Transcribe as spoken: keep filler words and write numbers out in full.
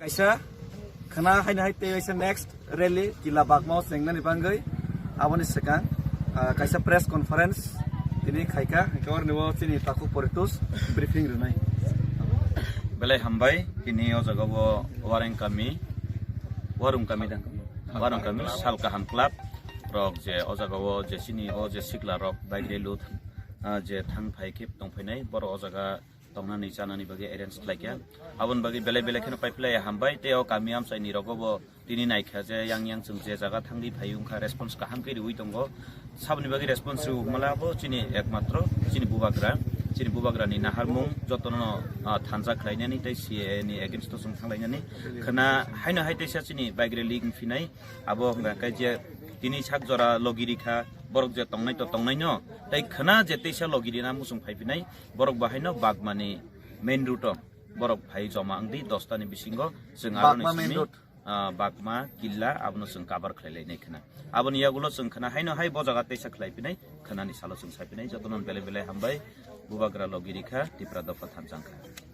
Kaisa khwna haino hai tei kaisa next rally Kila Bagmao chengnani bagwi aboni swkang, ah, kaisa press conference tini khaikha, hwnkhe oroni o chini takhuk Poritos briefing rwnai. Belai hambai, tini o jaga o Wareng kami, Warung kami da? Warung kami, Sal Kaham Club rok je o jaga o je chini o je sikla rok bike rally, ah, je thang phai khe tong phainai, borok o jaga tongnani chanani bagwi arrange khlaikha. Aboni bagwi belai belai kheno paiphlai hambai, tei o kami amchaini rogo bo tini naikha je yang yang chwng je jaga thangwi phai wngkha, response kaham khe riwi tongo. Saboni bagwi response riwi mala bo chini ekmatro chini bubagra, chini bubagrani naharmung jotono, ah, thansa khlainani tei C A A ni against o chwng thanglainani. Khwna haino hai teisa chini bike rally wngphinai, abo hwnka khe je tini sak jora logi rikha, borok je tongnai to tongnaino, tei khwna je teisa logi rina muchung phaiphinai, borok bo haino Bagmani main route o borok phai joma wngdi, dosta ni bisingo chwng aroni Bagma main simi, road. Ah, Bagma, Killa, abono chwng cover khlai lainai khwna. Aboni yagulo chwng khwna haino hai bo jaga teisa khlai phinai, khwnani salo chwng sai phinai, jotono belai belai hambai, bubagra logi rikha, Tipra dopha thansa wngkha.